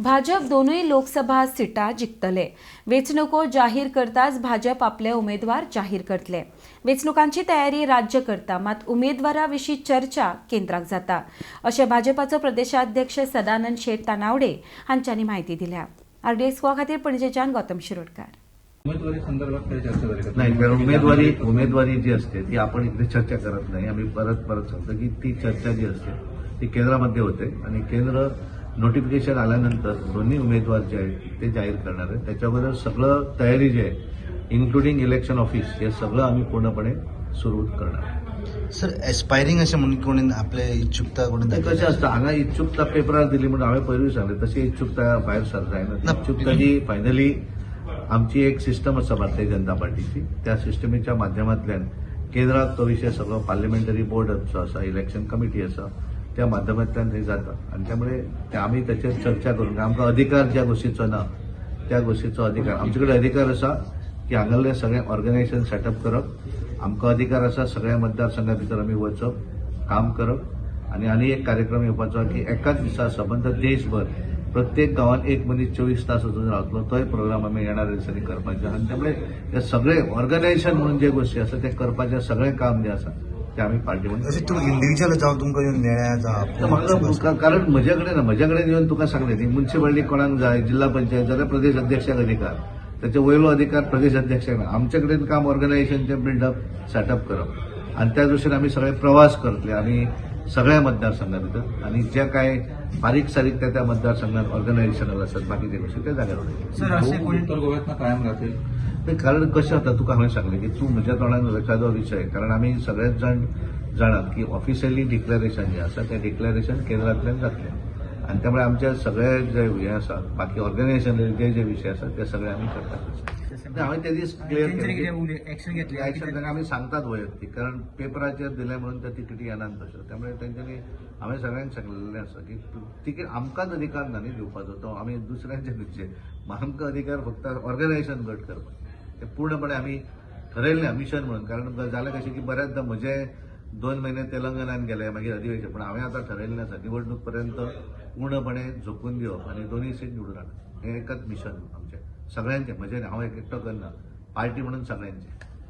भाजप दोनूय लोकसभा सिटां जिखतले. वेंचणुको जाहीर करताच भाजप आपले उमेदवार जाहीर करतले. वेंचणुकांची तयारी राज्य करता, मात उमेदवारा विशीं चर्चा केंद्राक जाता, अशें भाजपाचो प्रदेशाध्यक्ष सदानंद शेट तानावडे हांच्यांनी म्हायती दिल्या. आरडीएक्स गोवा खातीर पणजेच्यान गौतम शिरोडकार. उमेदवारी संदर्भात काही चर्चा झाली का? नाही, कारण उमेदवारी उमेदवारी जी असते ती आपण इकडे चर्चा करत नाही. आम्ही परत परत सांगतो की ती चर्चा जी असते ती केंद्रामध्ये होते आणि केंद्र नोटिफिकेशन आल्यानंतर दोन्ही उमेदवार जे आहेत ते जाहीर करणार आहेत. त्याच्याबद्दल सगळं तयारी जी आहे, इन्क्लुडिंग इलेक्शन ऑफिस, हे सगळं आम्ही पूर्णपणे सुरू करणार आहे. सर, एस्पायरिंग अशें म्हणून कोणी आपले इच्छुकता कोणी ते कशें आसता, हांगा इच्छुकता पेपरार दिली म्हणून हांवें पयरूय सांगलें, तशी इच्छुकता भायर सर जायना. ना. इच्छुकता ही फायनली आमची एक सिस्टम आसा भारतीय जनता पार्टीची. त्या सिस्टमीच्या माध्यमांतल्यान केंद्राक तो विशय सगळो पार्लिमेंटरी बोर्ड जो आसा, इलेक्शन कमिटी आसा, त्या माध्यमांतल्यान हे जाता आनी त्यामुळे ते आमी ताचेर चर्चा करून आमकां अधिकार ज्या गोष्टीचो ना त्या गोष्टीचो अधिकार आमचे कडेन अधिकार आसा की हांगासरलें सगळें ऑर्गनायझेशन सेटअप करप. आमकां अधिकार आसा सगळ्या मतदारसंघा भितर आमी वचप, काम करप आनी आनी एक कार्यक्रम येवपाचो की एकाच दिसा सबंद देशभर प्रत्येक गांवांत एक मनीस 24 तास वचून रावतलो. तोय प्रोग्राम आमी येणाऱ्या दिसांनी करपाचे आनी त्यामुळे हे सगळे ऑर्गनायझेशन म्हणून जे गोष्टी आसा ते करपाचें सगळें काम जें आसा तें आमी पार्टी म्हणून अशें तुमी इंडिव्हिज्युअल जावं तुमकां येवन मेळ्ळ्या तर जावं? म्हाका कारण म्हजे कडेन ना, म्हज्या कडेन येवन तुका सांगलें न्ही, मुन्सिपालिटी कोणाक जाय, जिल्हा पंचायत जाल्यार प्रदेश अध्यक्षाक अधिकार, त्याचे वयलो अधिकार प्रदेश अध्यक्षाक ना. आमचे कडेन काम ऑर्गनायझेशनचें बिल्डअप सेटअप करप आनी त्या दृश्टीन आमी सगळे प्रवास करतले आमी सगळ्या मतदारसंघा भितर आणि ज्या काय बारीक सारीक त्या त्या मतदारसंघात ऑर्गनायझेशन आसात, बाकीचे गोष्टी त्या जाग्यार उरयतले. सर, असे कोणी उत्तर गोव्यात कायम राहतील? नाही, कारण कशें जाता, तुका हांवें सांगलें की तूं म्हज्या तोंडान एखादो विशय, कारण आमी सगळेच जाण जाणात की ऑफिशियली डिक्लरेशन जें आसा तें डिक्लरेशन केंद्रांतल्यान जातलें आनी त्यामुळे आमचे सगळे जे हे आसा, बाकी ऑर्गनायझेशन जे जे विशय आसा ते सगळे आमी करतात. हांवें ते दीस क्लियर केलें. एक्शन घेतली? ऍक्शन तांकां आमी सांगतात वैयक्तीक, कारण पेपराचेर दिलें म्हणून त्या तिकेटी येनात तश्यो. त्यामुळे तेंच्यांनी हांवें सगळ्यांक सांगलेलें आसा की तिकेट आमकांच अधिकार ना न्ही दिवपाचो, तो आमी दुसऱ्यांचे दिवचे. आमकां अधिकार फक्त ऑर्गनायझेशन घट करपाक. ते पूर्णपणे आमी ठरयल्लें मिशन म्हणून. कारण जालें कशें की बऱ्याचदा म्हजे 2 म्हयने तेलंगणान गेले, मागीर अधिवेशन. पण हांवें आतां ठरयल्लें आसा, निवडणूक पर्यंत पूर्णपणे झोकून दिवप आनी दोनूय सीट निवडून हाडप हें एकच मिशन आमचें सगळ्यांचें. म्हजें न्ही, हांव एकटो करना, पार्टी म्हणून सगळ्यांचें.